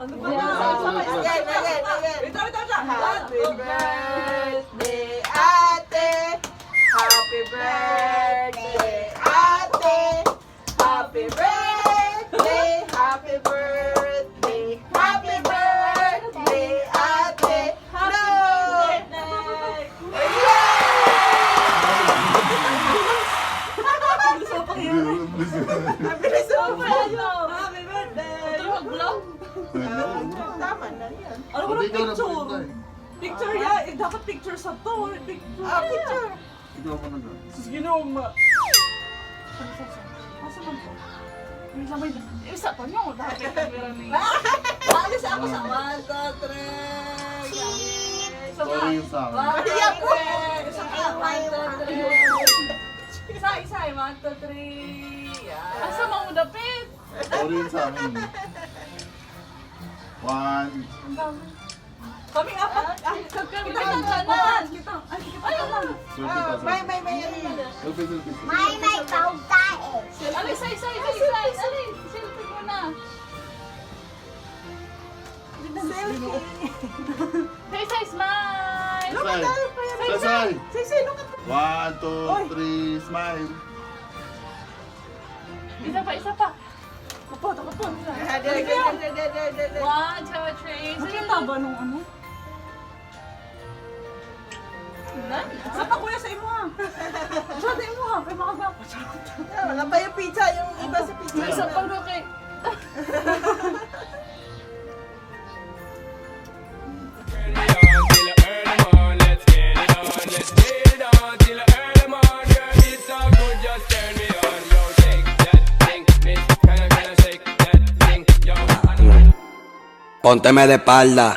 Ano ba na? Again, again, again. Wait, wait, wait. Happy birthday, Ate. Happy birthday, Ate. Happy birthday, happy birthday, happy birthday, Ate. No! Yeah! Ang bilis mo. Happy birthday! Ito mag-vlog. Tama na yan. Ano ba Hindi, ikaw na picture? pala eh. Picture ya. Eh, dapat picture sa to. Picture. Ah, picture. Ikaw pa na. Sus, ginoo ma. Asa man to? Wait lang, wait lang. Eh, isa pa nyo. Dapat may camera ni. Alis ako sa 1, 2, 3. Sorry yung sa akin. Ay, ako. Isa ka. 1, 2, 3. Isa, isa. 1, 2, 3. Asa mo dapit? Sorry yung sa akin. One. Ang dami. Kaming apat. Ah, kami kita tanan. Kita. Ay, kita tanan. Selfie ta, May, selfie. may, ano na. Selfie, selfie. May paugtae. Ali, isa, isa, isa, isa. Ali, selfie mo na. Selfie. Say, say, smile. Look at that. Say, say. Say, say, look at One, two, Oy. Three, smile. Isa pa, isa pa. Kupo, kupo. One, two, three. Nakita ba nung ano? Sa pa kuya sa imo ha. Sa imo ha, kay makagwapo. Charot. Wala pa yung pizza, yung iba sa pizza. Isa pa no kay. Till I earn 'em on, let's get it on, let's get it on. Till I earn 'em on, girl, it's all good, just turn me on. Yo, shake that thing, miss, can I shake that thing, yo? I know. Pónteme de espalda.